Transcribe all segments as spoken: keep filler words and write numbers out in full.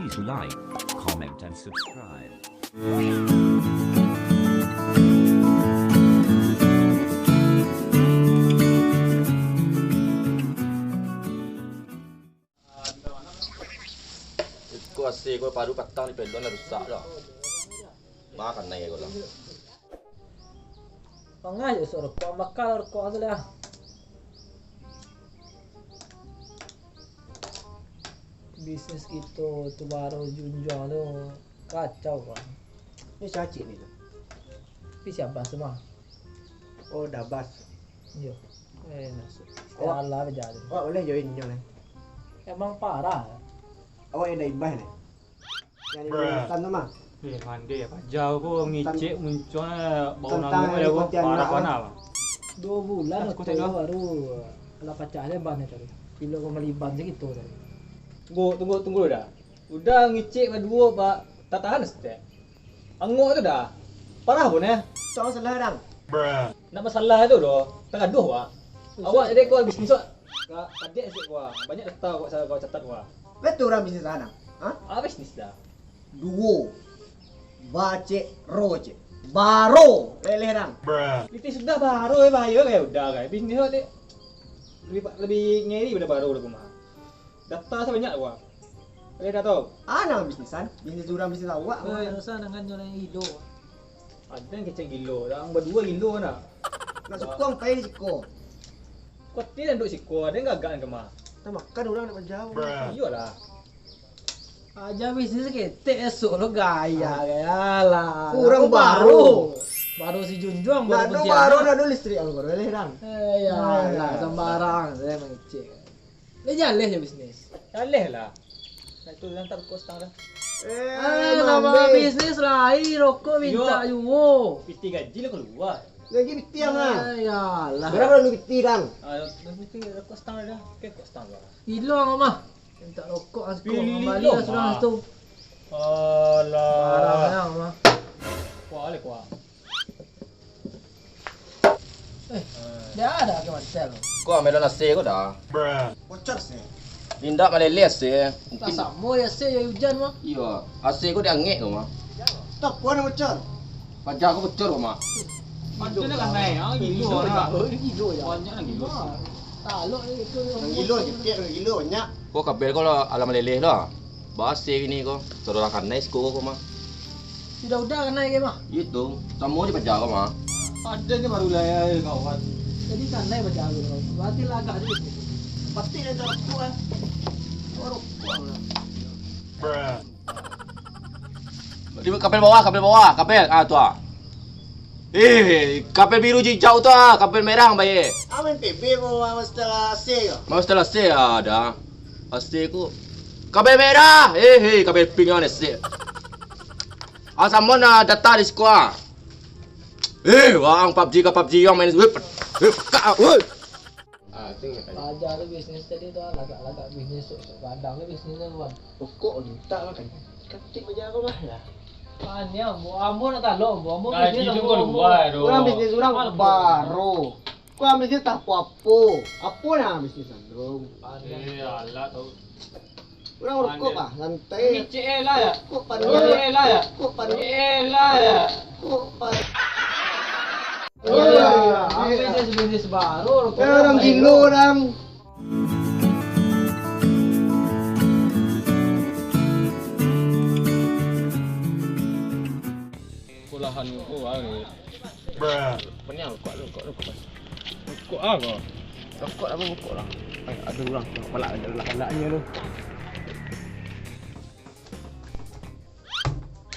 to like, comment, and subscribe. Iko A C ko baru patang di pelon lah rusak lah. Makan nai ko lah. Pangah jo isok rokok, bakal rokok tu lah. Bisnis kito tu baru junjuang tu kacau, Bang. Ni sia cik ni tu? Tapi si Abas tu mah. Oh, Dabas. Iyo. Eh, masuk. Awak, Alah, bejalan. Awak boleh join inyo lai. Emang parah. Awak yang dah imbah ni. Yang di Bruh. Tan tu mah. Eh, pandai apa jauh ko ngicek muncuang bau Tentang namo dari ko Pontianak parah tu. Panah, Bang. Duo bulan Aku oto tengok. Baru lah pacah je ban tadi. Pilo ko maliban se gitu tadi. Tunggu, tunggu, tunggu dah. Udah ngicek baduo, Pak. Tak tahan setek. Angok tu dah. Parah pun eh. Tak masalah, Dang. Nak masalah tu doh. Tagaduah, Pak. Usah. Awak jadi kau bisnis, Pak. Ka-, kadek sikit gua. Banyak data gua sa-, gua catat gua. Betul urang bisnis sana. Ha? Ah, bisnis dah. Duo. Ba cek, ro cek. Baro. Leleh dang. Itu sudah baro, eh, bahaya, eh, udah, kan. Bisnis tu lebih, lebih ngeri pada baro dah, gua mah. Data sa banyak gua. Leleh dah tau. Ah, nang bisnisan. Bisnis urang, bisnis awak. Eh, rasa dengan nyo yang gilo. Ada yang kecek gilo, urang baduo gilo nak. Nak sukong pai di siko. Kau ti nak duduk siko, ada yang gagak ke mah. Kita makan urang nak jauh. Iyolah. Aja bisnis ketek esok lo gaya, Ah. gaya lah. Urang Aku baru. Baru si Junjuang, Nak baru ado Pontianak. Baru, nak ado listrik aku baru leh dang. Eh, ya Ah. lah, sembarang saya mengecek. Dia jaleh je bisnis. Jaleh lah. Nah, itu yang tak kos tang dah. Eh, Ah, nama mande. Bisnis lai, rokok minta Yo. Juo. Piti gaji lah keluar. Lagi piti yang ah. Ah, ya lah. Berapa lalu piti dang? Ah, piti rokok setang dah. Oke, kos tang lah. Gilo ang mah. Minta rokok ang siko, Gilo, mambali lah surang Mah. Tu. Alah. Barang ang mah. Kuah le kuah. Eh, dia ada ke mantel. Ko melon A C ko dah. Bocor sih. Indak maleleh A C. Tak Mungkin samo ya A C ya hujan mah. Iyo, A C ko diangek ko mah. Tak kuat bocor. Paja ko bocor ko mah. Macam mana kan naik? Ah, gilo lah. Gilo ya. Banyak lah gilo. Talok ni itu. Gilo sikit, gilo banyak. Ko kabel ko lah alah maleleh lah. Ba A C kini ko. Saudara kanai siko ko mah. Sudah udah kanai ke mah? Itu, samo je paja ko mah. Ada ni baru lah ya kawan. Jadi kanai paja ko. Berarti lah agak dulu. Pasti dia tak rokok eh. Oh, rokok lah. Di kabel bawah, kabel bawah, kabel. Ah, tu ah. Eh, kabel biru jo ijau tu ah, kabel merah bae. Amin P B bawa setelah A C ko. Mau setelah A C ah, dah. A C ko. Kabel merah. Eh, eh, kabel pink yang A C. Ah, samo na data di siko ah. Eh, wang PUBG ka PUBG yang main. Weh, pek-, weh, pekak, weh. Ah, tu yang tadi. Paja tu bisnis tadi tu, lagak-lagak bisnis sok-sok gadang tu bisnis tu, Wan. Rokok mintak lah kan. Katik paja ko mah lah. Kan ya, ambo, ambo nak talok, ambo, ambo Gaji bisnis tu ambo, kau ambo. Luar tu. Urang bisnis urang Ambo. Baro. Kau ambil je tak apo-apo. Apo nah bisnis andong? Eh, alah tau. Urang rokok ah, santai. Ngicik eh lah ya. Rokok pan. Ngicik eh lah ya. Rokok pan. Ngicik eh lah ya. Rokok pan. Oh, ya. Apa bisnis-bisnis baru rokok? Eh, urang gilo urang. Sekolahan ko ah. Bruh. Penyang rokok, rokok, rokok. Rokok ah ko. Rokok apa rokok lah? Eh, ada urang tu, palak, ada palak-palaknyo tu.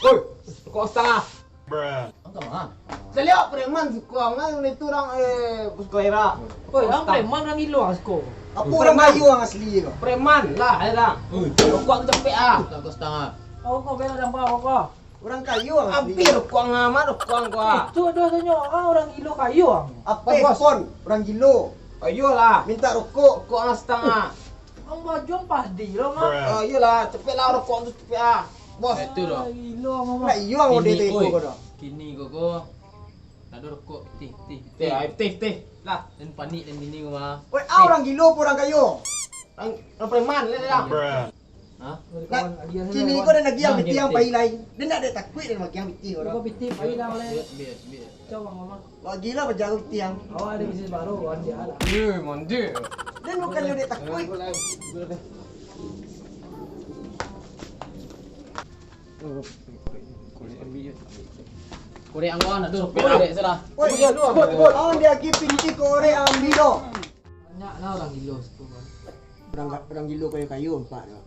Oi, rokok setangah. Bruh. Angka mah. Saya lihat preman suka ngan itu orang, eh, suka era. Oi, ang preman urang gilo ang suko. Apa urang kayo ang asli ko? Preman lah era. Oi. Rokok tu capek ah. Rokok setangah. Oh, kau bela dampau kau. Urang kayo ang asli. Ampia rokok ang amat, rokok ang ko ah. Itu ado tanyo, ah, urang gilo kayo ang. Apa Bos. Pon, urang gilo. Kayo lah. Minta rokok, rokok ang setangah. Ang baju ang padi lo mah. Ah, iyolah, cepek lah rokok tu cepek ah. Bos. Itu doh. Ah, gilo ang mah. Lah iyo ang ode teko ko doh. Kini ko ko. Tak ada rokok, teh, teh, teh. Teh, ai teh, teh. Lah, dan panik dan kini ko mah. Weh, ah, urang gilo apa urang kayo? Urang, urang preman lah dah. Bruh. Hah? Nak, kini ko den agiah pitih ang pai lai. Den ndak dek takuik den agiah pitih ko. Kau pitih pai lah lai. Biar, biar, biar. Kau, Mama. Wak gilo paja pitih ang. Awak ado bisnis baru, kawan dia lah. Eh, mandi. Den bukannyo dek takuik. Korek ang kawan, aduh, korek salah. Woi, ang diagiah pitih korek, ambiak lo. Banyak lah urang gilo situ, kawan. Urang ga-, urang gilo kayo-kayo ampak tu.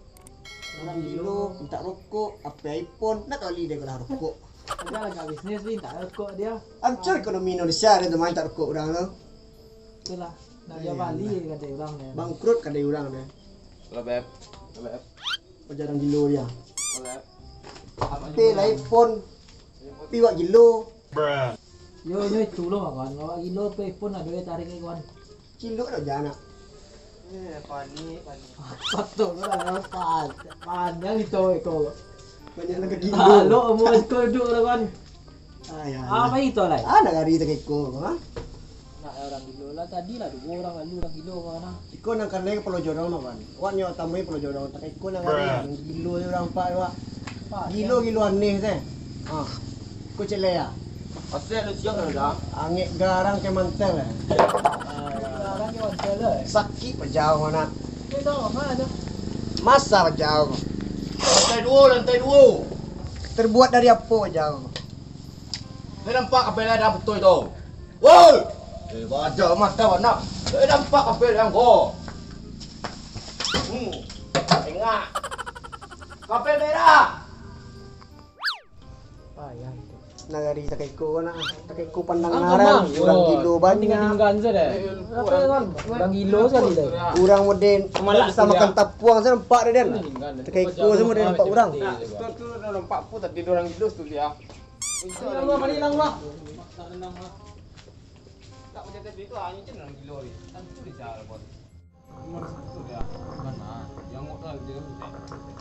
Urang gilo mintak rokok, apo iPhone, nak kali dia kalah rokok. Agak lah gak bisnis ni, mintak rokok dia. Ancur ekonomi Indonesia dia tu main tak rokok urang tu. Itulah. Nak dia bali kata urang dia. Bangkrut kata urang dia. Halo, Beb. Halo, Beb. Paja urang gilo dia. Halo, Beb. Apo lah iPhone, tapi wak gilo. Yo, yo, itu lo, kawan. Awak gilo, pe pun ado yang tarik, kawan. Cilok dah janak. Eh, panik, panik. Apa tu, kawan? Pan-, panjang itu, iko. Banyak nak gilo. Kalau umur iko duduk, kawan. Ah, ya, apa itu, lai? Ah, nak gari tak iko, ha? Nak urang gilo lah, tadi lah dua urang lalu urang gilo, kawan, ah. Iko nan kanai Pulau Jorong tu, kawan. Wak nyo tamui Pulau Jorong, tak iko nan gari, gilo je urang ampak, wak. Gilo-gilo aneh teh. Ah. Ko celek ah. Asal lu siap dah. Angek garang ke mantel eh. Garang ke mantel eh. Sakik pajau anak. Masa pajau. Lantai dua, lantai dua. Terbuat dari apa pajau? Saya nampak kapel ada betul tu. Woi! Eh, baja mata anak. Saya nampak kapel yang go. Hmm. Tengah. Kapel merah. Nagari takeko nak, takeko pandang urang gilo banyak. Urang gilo sajo deh. Urang model malak bisa makan tapuang sajo nampak deh den. Takeko sajo model nampak urang. Nah, tu, tu, tu nampak pun tadi urang gilo tu dia. Insya Allah. Nomor satu dia. Mana? Yang mau tahu dia.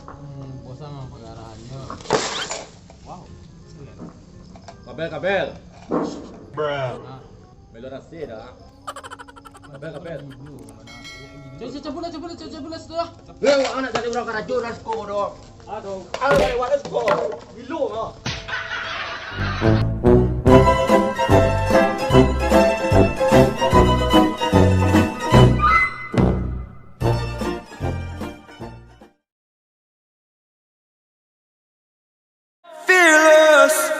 Hmm, bosan sama pengarahnya. Wow. Kabel, kabel. Bruh. Nah. Melo rasa dah. Kabel, kabel. Coba, coba, coba, coba, coba, coba, coba. Lewat anak dari orang karajo dah sekolah doang. Aduh. Aduh, balik wadah sekolah. Gilo lah. Fearless.